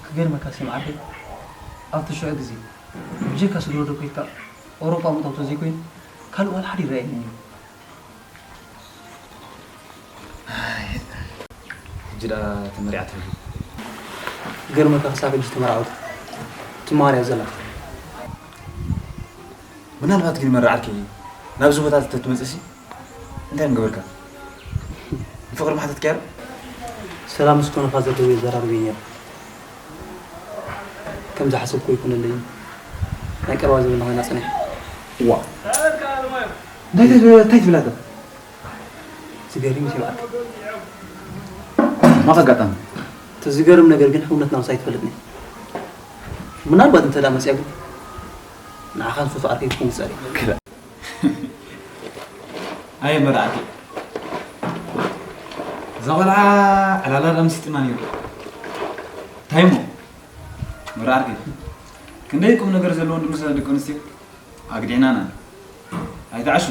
ክገርመካ ስም ዓርከይ፣ ኣብቲ ሽዑ ግዜ ብጀካ ስድሮ ዶ ኮይንካ ኣውሮጳ ምእታው ተዘይኮይኑ ካልእ ዋላ ሓደ ይረኣየኒ እዩ። ሕጂ ደኣ ተመሪዓ ትብል። ክገርመካ ክሳብ ሕጂ ተመርዓወት ትመሃር እያ ዘላ። ምናልባት ግን መርዓልኪ ናብዚ ቦታ ተትመጽእሲ እንታይ ምገበርካ? ንፍቕሪ ማሕተት ከያር? ሰላም ምስ ኮነኻ ዘለዎ የዘራርበኝ ነይሩ። ከም ዝሓሰብኩ ኣይኮነለይን። ናይ ቀረባ ዘበና ኮይና ጽኒሕ። ዋ። እንታይ ትብል፣ እንታይ ትብል ኣለ? ዝገርም እዩ ይብዓል። ማኸ ኣጋጣሚ? እቲ ዝገርም ነገር ግን ሕውነትና ምሳይ ትፈልጥኒ። ምናልባት እንተ ደኣ መጽያ ግን ንዓኻን ሶፍ ዓርከይ ክኸውን ዝጸሪ። ክላ-፣ ኣየ መርዓቲ። እዛ ቖልዓ ዕላላ ደኣ መሲጥና ነይሩ። እንታይ እሞ? መርዓቲ። ክንደይ ቁም ነገር ዘለዎን ድምስና ደቂ ኣንስትዮ ኣግዲዕናና። ኣይትዓሹ።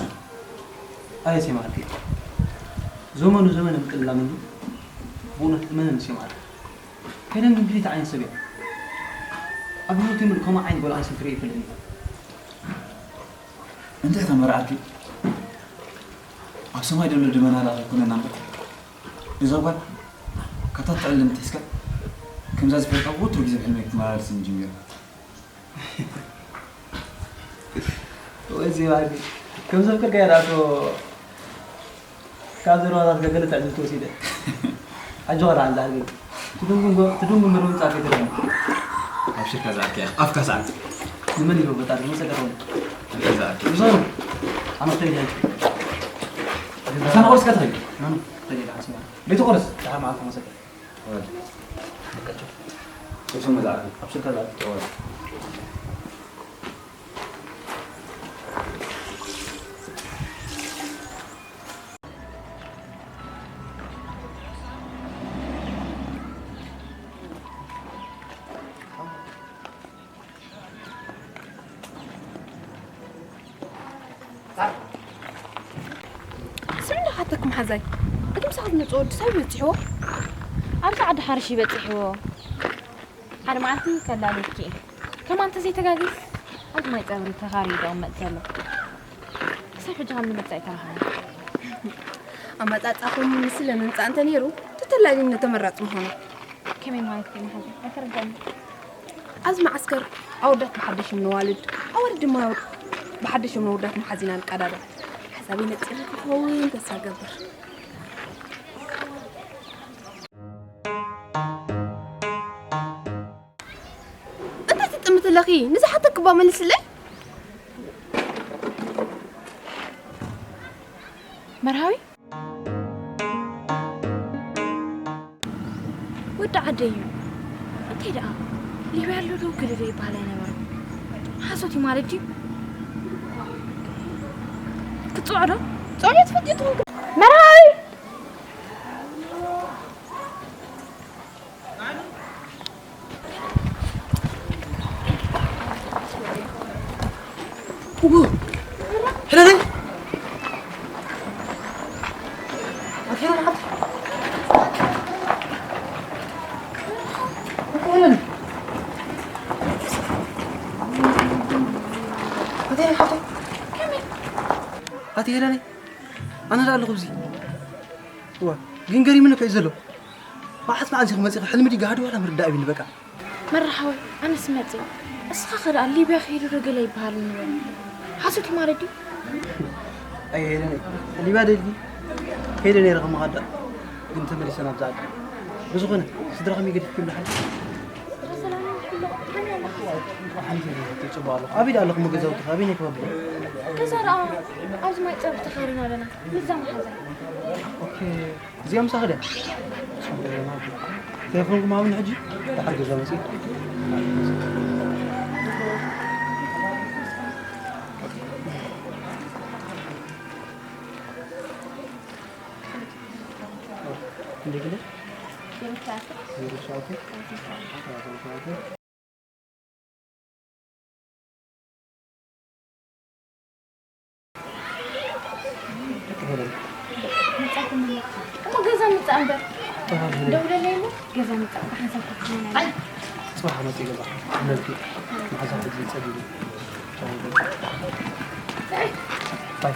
ኣየ ሴማርኬ። ዘመኑ ዘመነ ምቅልላም እንዱ። ብእውነት እመነኒ ሴማርኬ። ሄለን ግን ፍልይቲ ዓይነት ሰብ እያ። ኣብ ህይወተይ ምሉእ ከምኣ ዓይነት ጓል ኣንስተይቲ ርእየ ይፈልጥን እየ። እንታይ እታ መርዓቲ ኣብ ሰማይ ዘሎ ደመና ደኣ ከይኮነና እምበር፣ እዛ ጓል ካብታ ትዕልም ትሒዝካ ከምዛ ዝፈልጣ ወትሩ ግዜ ብሕልመይ ክትመላለስኒ ጀሚራ። ወይ ዜማርኪ፣ ከም ዘፍቅርካ እያ ደኣ እኮ ካብ ዘረባታት ገለ ትዕዝብቲ ወሲደ። ኣጆኻ ደሓን ዝዓርከይ። ትድንጉን ጎ-፣ ትድንጉን ምርምጻ ከይትረኽቦ። ኣብሽርካ ዝዓርከይ፣ ኣፍካ ሰዓት። ንመን ኢሉ በጣ፣ ንመን ሰደርኩም? ኣንተ ዝዓርከይ። ብዙ ነው። ኣመክተይ ይላል። ምሳና ቁርስ ከትኸይድ? ማኑ? ተጀዳ ሓሲባ። ቤቱ ቁርስ? ደሓን መዓልቲ መሰከ። ስሚ ዶ ሓተኩም ሓዛይ? እቲ ምሳኹ ዝመጽእ ወዲ ሰብ ይበጽሕዎ? ኣብዚ ዓዲ ሓርሽ ይበጽሕዎ። ሓደ መዓልቲ ከላልየኪ እየ። ከማን እንተዘይተጋግየ፣ ኣብዚ ማይ ጸብሪ ተኻርዩ ደቕመጥ ዘሎ። ክሳብ ሕጂ ካብ ንመጻኢ ተረኸብና። ኣመጻጽኣኹም ንስለ ምምጻእ እንተ ነይሩ፣ ተተላልዩኒ ተመራጺ ምኾነ። ከመይ ማለት እዩ መሓዛ? ኣይተረዳእን። ኣብዚ መዓስከር ኣወዳት ብሓደሽም ነዋልድ፣ ኣዋልድ ድማ ብሓደሽም ነወዳት መሓዚና ንቀዳደም። ሓሳበይ ነጺሩ ክኸውን ተስፋ እገብር። እንታይ ትጥምቲ ኣለኺ? ንዝሓተኪ እባ መልስለይ። መርሃዊ? ወዲ ዓደይ እዩ። እንታይ ደኣ? ሊብያ ኣሎ ዶ ክልል ይበሃል ኣይነበረን? ሓሶት እዩ ማለት ድዩ? ክትጽውዖ ዶ? ጸሎት ፈቲትኩም መርሃዊ! ኣቲ ሄለነይ፣ ኣነ ደኣ ኣለኹ ኣብዚ። እዋ፣ ግን ገሪሙኒ እኮ እዩ ዘሎ። መዓስ መዓስ ኢኺ መጺኺ? ሕልሚ ድዩ ጋህዲ ዋላ ምርዳእ ይብኒ በቃ። መራሓወይ፣ ኣነስ መጺ። እስኻ ከ ደኣ ሊብያ ከይዱ ዶ ገለ ይበሃል ንበል። ሓሶት እዩ ማለት ድዩ? ኣይ ሄለነይ፣ ሊብያ ደልኪ? ከይደ ነይረ ከማኻ ደኣ። ግን ተመሊሰ ናብዛ ዓዲ። ብዝኾነ፣ ስድራኹም ይገዲፍኩም ደሓን? ስድራ ሰላም። ኣበይ ደኣ ኣለኹም ገዛውቲ? ኣበይ ናይ ከባቢ? ገዛ ደኣ ኣብዚ ማይ ጸብቲ ተኻሪና ኣለና። ምስዛ መሓዛ። ኦኬ። እዚኣ ምሳኺ ድያ? ቴሌፎንኩም ሃቡኒ ሕጂ። ድሓር ገዛ መጺእ። ክንደይ ክንደይ? ዜሮ ትሽዓተ። ዜሮ ትሽዓተ። ሰላሳ ሸውዓተ። እሞ ገዛ ምጻእ እምበር። ደውለለይ እሞ ገዛ ምጻእ ብሓንሳብ ክትኮና። ኣይ፣ ጽባሕ መጺእ ገዛ። መልኪ መሓዛ ሕጂ ጸቢቡ። ባይ።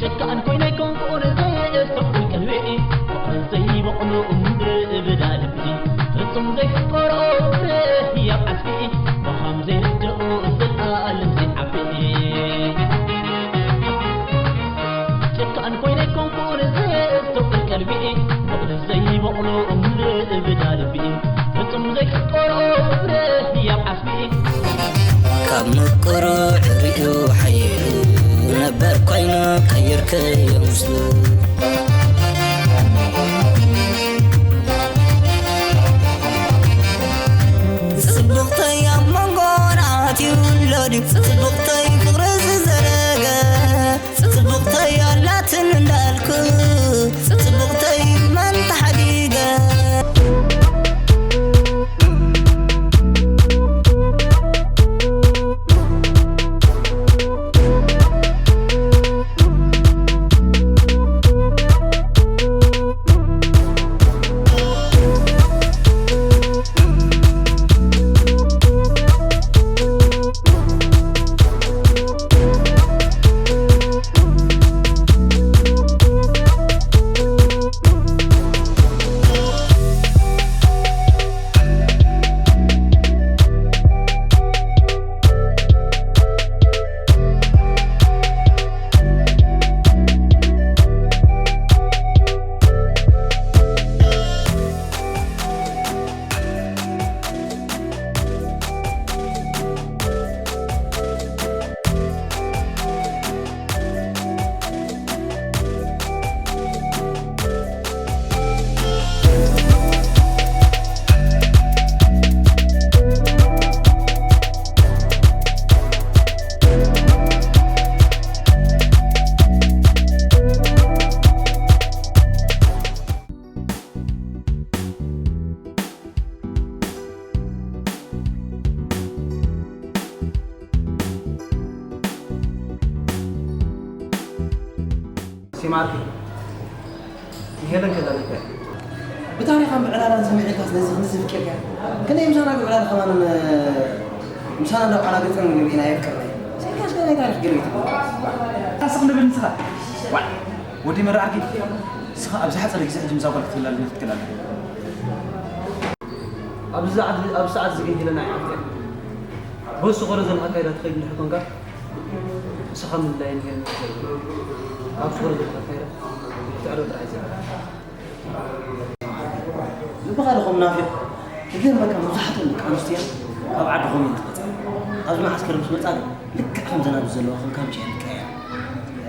ጨካን ኮይነ ኣይኮንኩን ዘየስተውዕል ቀልቢ፣ ፍቕሪ ዘይበቕሎ ምድሪ እብዳ ልቢ፣ ፍጹም ዘይፍቀሮ ፍረ ህያብ ዓስቢ፣ ብኸም ዘይርድኦ ዘላለም ዘይዓቢ። ጨካን ኮይነ ኣይኮንኩን ዘየስተውዕል ቀልቢ፣ ፍቕሪ ዘይበቕሎ ምድሪ እብዳ ልቢ፣ ፍጹም ዘይፍቀሮ ፍረ ህያብ ዓስቢ። ካብ ምቁሩ ዕሪኡ ሓይሉ ነበር ኮይኑ ቀይርከዮ ምስሉ። ጽቡቕተይ ኣብ መንጎና ኣትዩ ኣሎ ድዩ? ጽቡቕተይ ፍቕሪ ዝዘረገ ጽቡቕተይ ኣላትን እንዳልኩ ጽቡቕተይ መን ተሓዲገ። ሲማርኪ ንሄለን ከዳልካ። ብታሪኻ ብዕላላን ሰሚዕካ ስለዚ ክንዚ ፍቅርካ። ከመይ ምሳና ብዕላል ከማንን ምሳና እንዳቋላገጸን ንግሪና የፍቅርና። ሰይካ ስለ ናይ ታሪኽ ግርቢት። ታስቕ ንብል ንስኻ። ዋ፣ ወዲ መራዕኪ። ንስኻ ኣብ ዝሓጸረ ግዜ ሕጂ ምዛ ጓል ክትብላልኒ ክትክል ኣለካ። ኣብዚ ሰዓት፣ ኣብዚ ሰዓት እዚ ግን ሄለን ኣይሓፍተን። በሱ ኸረ ዘሎ ኣካይዳ ትኸይድ እንድሕር ኮንካ፣ ንስኻ ምልላይን ሄለን ትኸይድ። ካብሱ ኸረ ዘሎ ኣካይዳ ክትዕሮ ጥራሕ እዩ። ልብኻ ዶ ከም ናፊቕ? ግን በቃ መብዛሕትኦም ደቂ ኣንስትዮ ካብ ዓዲ ኾም እየን ዝመጻ። ኣብዚ መዓስከር ምስ መጻ ግን ልክዕ ከምዘን ኣብዚ ዘለዋ ከም ካምቻ እየን ዝቀያየራ።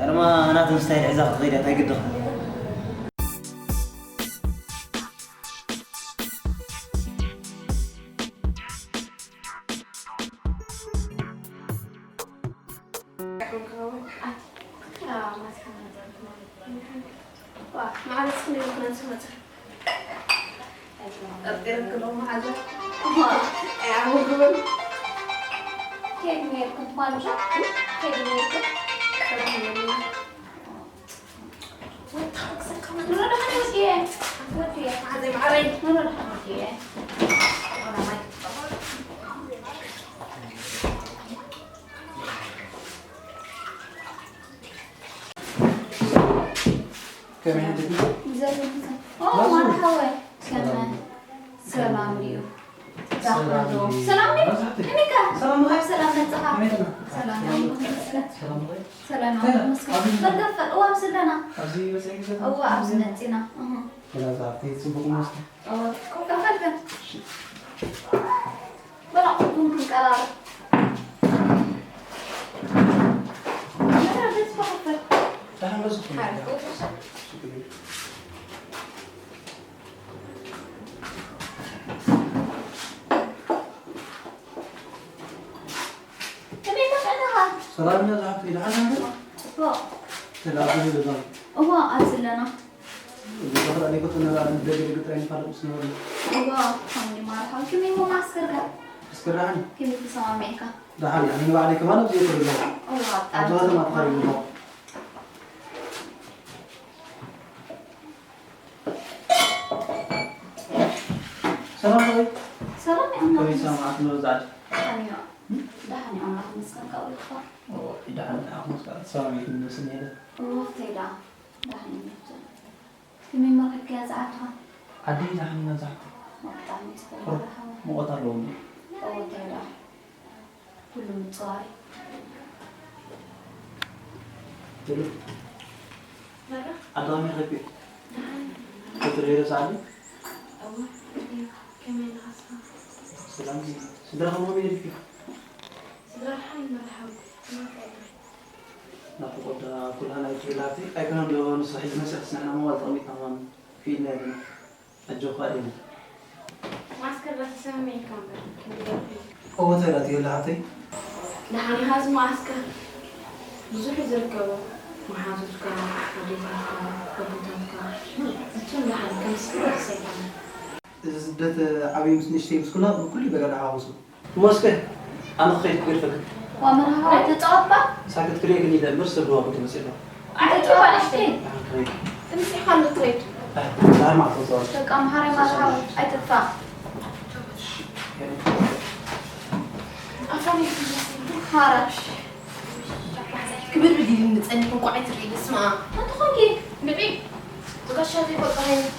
ኣረማ ናተን ስታይል ሒዛ ክትኸይድ እያ፣ እንታይ ግድኻ? ዋ፣ መዓረስ ክንደይ ይኾን ዝመጽእ? ጠርጢረኪ ዶ መሓዛ? እሞ ኣይዓወግብን። ከይድ ነይርኩም ኳንሻ? ከይድ ነይርኩም? ከመይ ሓደርኪ? ኦ፣ ማርሓወ። ከመ ሰላም ድዩ? ሰላም ድዩ? ሰላም ድዩ? መብዛሕትኡ ከመይ ኢኻ? ሰላም ዶ? ሰላም መጻኻ? ከመይ ኢኻ? ሰላም ሰላም። ሰላም ዶ? ሰላም። ሰላም። ከመይ ኢኻ? መርገፍ፣ እዋ፣ ኣብ ስደና። ኣብዚ መጺእኪ ዘለኺ? እዋ፣ ኣብዚ መጺና። እህ። ሰላም፣ ሰላም። ጽቡቕ ይመስል። እዋ፣ ኮፍ በል። በል። በላ፣ ቡን ክንቀራረብ። በላ፣ ቤት ኮፍ በል። ደህና መጽእ። ሓርቁ። ከመይ ኢኻ? ሰላም ኢና ዝሓፍተይ፣ ደሓን ኢኻ? ጽቡቕ። ሰላም ኢኻ? እዋ፣ ኣብዚ ኣለና። እዛ ኸኣ ደገ ጥራይ ንፋለጥ ምስ ነበርና። እዋ፣ ከምኡ ድዩ ማርሓ? ከመይ እሞ መዓስከርካ? መዓስከር ደሓን። ከመይ ተሰማሚዕካ? ደሓን፣ ኣነ ንባዕለይ ከማን ኣብዚ እየ ዘለኹ። እዋ፣ ኣብዚ ብጣዕሚ ከተማ ጽቡቕ። ተኸሪቡ ኣለኹ። ሰላም ወይ? ሰላም፣ ኣምላኽ ከመይ ይመስገን። ሰማዕት መብዛዕቲ? ደሓን እዩ። እም? ደሓን እዩ፣ ኣምላኽ ይመስገን፣ ካብኡ ይኽፋእ። ኦ፣ ደሓን፣ ደሓን፣ መስጋን፣ ሰላም ይኹን፣ ይመስል ነይረ። እሞ፣ እንታይ ደኣ? ደሓን እዩ፣ ይመስገን። ከመይ መኺድካያ ዝዓትኻ? ዓዲ ደሓን ኢና ዝዓቱ። ኦ፣ ብጣዕሚ ጽቡቕ፣ ቁሩብ መርሓባ። ሙቐት ኣለዎ እሞ። ኦ፣ እንታይ ደኣ? ኩሉ ምጽዋር እዩ። ትሉ። መራ? ኣዳሚ ኸቢ። ደሓን። ክትርእዮ ዶ ሰዓት? እዋ፣ እዩ። ከመይ ኣለኻ? ሰላም። ስድራ ከመይ ኢልኪ? ስድራ ደሓን መርሓባ። ናፍቖት ዳ ኩላህና ይትብላቲ። ኣይኮነን ዶ ንሱ ሕጂ መሲሕ ስንሕና መዋል ተቐሚጥና ከማን ክኢልና ኣለና። ኣጆኻ ኣዴና። ማስከር ራሲ ሰመመ ኢልካ እምበር፣ ክንዲ ገርኩ። እወ፣ ተራእዩ ኣላ ሓብተይ። ደሓን ኢኻ? እዚ መዓስከር ብዙሕ እዩ ዝርከቦ። መሓዙትካ፣ ኣዴታትካ፣ ኣቦታትካ፣ እቶም ደሓን ከም ስድራ ሰይጣን። እዚ ስደት ዓብዪ ምስ ንእሽተይ ምስ ኩላ ብኩሉ በገዳ ሓወሱ። እሞ እስከ ኣነ ክኸይድ ክገድፈክን። ዋ መርሃባ ኣይተጻወት ባ? ሳክት ክርእየክን ኢለ እምበር ሰብ ደዋ ጉድ መጺእና። ኣይ ጓል ኣንስተይቲ። ኣይ፣ ትምሲኻ ኣሎ ትሬድ። ኣይ፣ ዛር ማዕቶ ዛር። በቃ መሃራይ መርሃባ ኣይትጥፋእ። ኣፋን ይትምሲ። ሓራሽ። ክብድ ብዲል ንጸኒሕ እንኳዕ ኣይትርኢ ስማ። ኣንተ ኾንኪ። ብዒ። ዝጋሻ ዘይፈልጦ ሃይነት።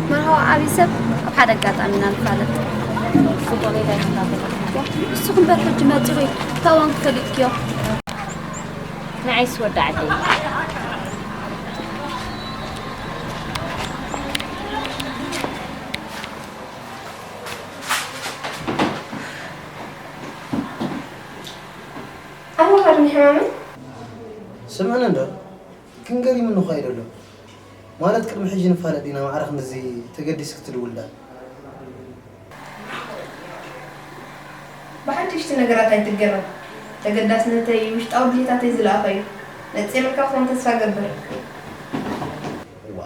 መርሃባ ዓብዪ ሰብ ኣብ ሓደ ኣጋጣሚ ኢና ንፋለጥ። ንስኹም እምበር ሕጂ መጺኹ ታዋን ክፈልጥክዮ። ንዓይስ ወዲ ዓደይ። ኣነ ኸድኒ ሕማመይ? ስምዕኒ እንዶ፣ ግን ገሪሙኒ እኮ ኣይደሎ። ማለት ቅድሚ ሕጂ ንፋለጥ ዲና ማዕረ ክንድዚ ተገዲስኪ ትልውልዳ? ብሓደሽቲ ነገራት ኣይትገረም። ተገዳስነተይ ውሽጣዊ ድሌታተይ ዝለኣኸ እዩ። ነጺረ ክኸውን ተስፋ እገብር። እዋ፣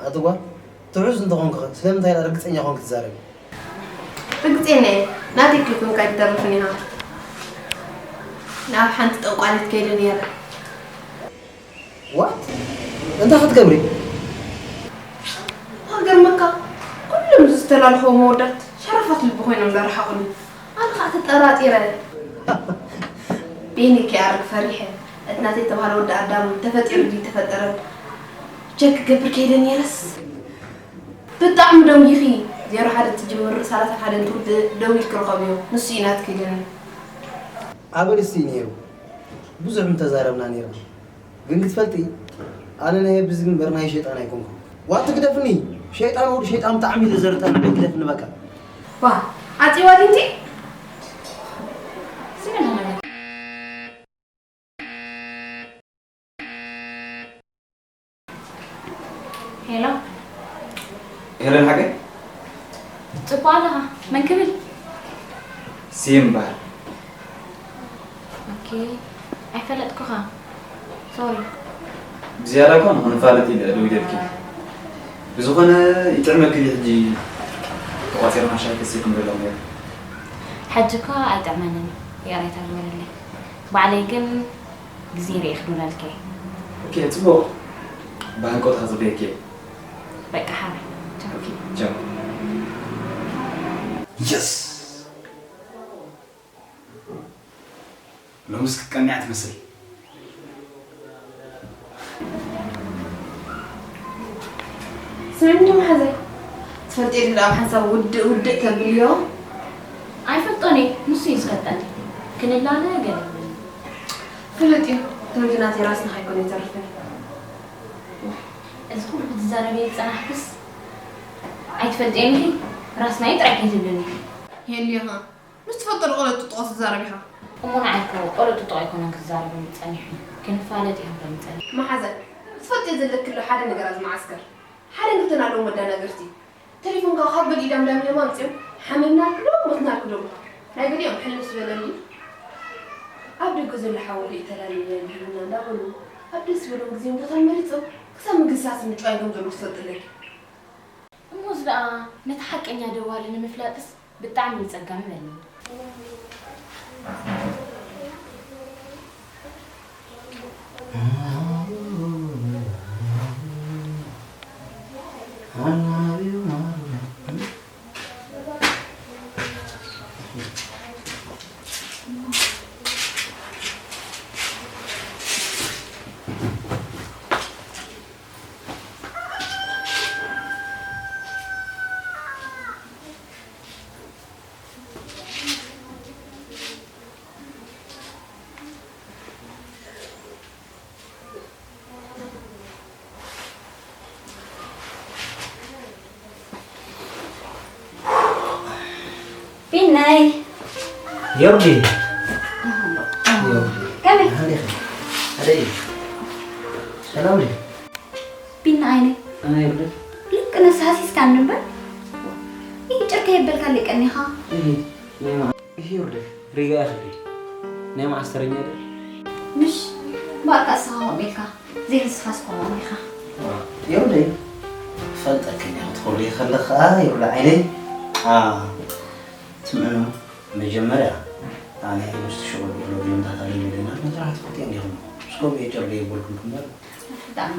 ኣቲ ጓል፣ ትሑዝ እንተኾንኪ ኸ ስለምንታይ ደኣ ርግጸኛ ኮንኪ ትዛረቢ? ርግጸኛ እየ። ናተይ ከይኮንካ ኣይትተርፍን ኢኻ። ናብ ሓንቲ ጠንቋሊት ከይደ ነይረ። ዋት? እንታይ ክትገብሪ? ክገርመካ፣ ኩሎም ዝተላልኸዎ መወዳት ሸረፋት ልቢ ኮይኖም ዘረሓቑኒ። ኣነ ኸኣ ተጠራጢረ። በይነይ ከይኣርግ ፈሪሐ። እቲ ናተይ ዝተባህለ ወዲ ኣዳም ተፈጢሩ ድዩ ተፈጠረ ቸክ ክገብር ከይደ ነይረስ። ብጣዕሚ ደንጊኺ። ዜሮ ሓደ ትጅምር፣ ሰላሳ ሓደ እንትውድእ ደው ኢልኪ ርኸብዮ። ንሱ እዩ ናትኪ ኢለኒ። ኣበል እስቲ ነይሩ። ብዙሕ ምተዛረብና ነይርና። ግን ክትፈልጢ፣ ኣነ ናይ ህዝቢ እምበር ናይ ሸይጣን ኣይኮንኩን። ዋት ግደፍኒ! ሸይጣን ወዲ ሸይጣን ብጣዕሚ እዩ ዘዘርጠኒ፣ ግደፍኒ በቃ። ዋ፣ ዓፂዋ ድንቲ? ስሚ ነገር። ሄሎ። ሄለን ሓቀይ? ጽቡቕ ኣለኻ? መን ክብል? ስዩም ይበሃል። ኦኬ። ኣይፈለጥኩኻ። ሶሪ። ብዝያዳ እኮ ንኽንፋለጥ ኢለ ደዊለልኪ። ብዝኾነ ይጥዕመኪ ድዩ ሕጂ ተቋጺርና ሻሂ ክሰቲ ክንብሎ ነይሩ። ሕጂ እኮ ኣይጥዕመንን። ይቕሬታ ግበረለይ። ባዕለይ ግን ግዜ ርእየ ክድውለልኪ እየ። ኦኬ፣ ጽቡቕ። ብሃንቀውታ ክጽበየኪ እየ። በቃ ሓራይ። ቻው። ኦኬ፣ ቻው። የስ! ሎምስ ክትቀንያ ትመስል። ስምዕኒ መሓዘይ፣ ትፈልጥዮ ዶ ኣብ ሓንሳብ ውድእ ውድእ ተብልዮ? ኣይፈልጦን እየ፣ ንሱ እዩ ዝፈልጠኒ። ክንላለ ገለ ይብለኒ። ፍሉጥ እዩ፣ ከምዚ ናተይ ራስና ከይኮነ ይተርፍን። እዚ ኩሉ ክትዛረቢ ዝጸናሕክስ ኣይትፈልጥዮን ኢኺ፣ ራስና እዩ ጥራይ ከይትብልኒ። የልዮኻ፣ ምስ ትፈልጦ ዶ ቆሎ ጥጥቆ ትዛረብ ኢኻ? እሞ ንዓይ እኮ ቆሎ ጥጥቆ ኣይኮነን ክዛረበኒ ጸኒሑ፣ ክንፋለጥ እዩ ክብለኒ ጸኒሑ። መሓዘ፣ ትፈልጥዮ ዘለኪ ኣሎ ሓደ ነገር ኣብዚ መዓስከር። ሓደን ክልተን ኣለዉ መዳናገርቲ። ተሌፎንካ ካብ ገሊኡ ዳምዳም እዮም ኣምጺኦም፣ ሓሚምናልኪ ዶ ሞትናልኪ ዶ ምዃን። ናይ ገሊኦም ሕልፍ ዝበለ እንድዩ። ኣብ ደገ ዘሎ ሓወቦይ ተላልየ ይህሉና እንዳበሉ፣ ኣብ ደስ ዝበሎም ግዜን ቦታን መሪጾም ክሳብ ምግስሳስ ምጭዋይ ከም ዘለዉ ክትፈልጢ ኣለኪ። እሞስ ደኣ ነቲ ሓቀኛ ደዋሊ ንምፍላጥስ ብጣዕሚ እዩ ጸጋሚ በልኒ። ቢናይ። ዮርዲ። ዮርዲ። ከመይ? ደሓን ዲኺ? ኣደይ። ሰላም ድዩ? ቢና ዓይነይ። ኣነ ዮርዲ። ልክ ነሳ ሃሲስካኒ እምበር። ይህ ጭርከ የበልካለይ ቀኒኻ። እህ፣ ናይ መዓ-፣ እህ ዮርዲ። ሪጋ ኢኺ ድዩ? ናይ መዓስ ተረኛ ድዩ? ምሽ፣ እምበኣር ከኣ ንስኻ ከምኡ ኢልካ። ዘይንስኻስ ከምኡ ኢኻ። ዮርዲ፣ ፈልጠክን እየ ክትኾሪ ከለኻ፣ ዮርዲ ዓይነይ። ኣ፣ ስምዕኑ፣ መጀመርያ፣ ኣነ ምስቲ ሽቕሉ ብሎ ብሎምታት ኣለኒ ኢለና፣ መዝራሕቲ ክልቲኦም ዲኹም? ምስ ከምኡ እየ ጨርዲ የበልኩልኩም እምበር። ብጣዕሚ።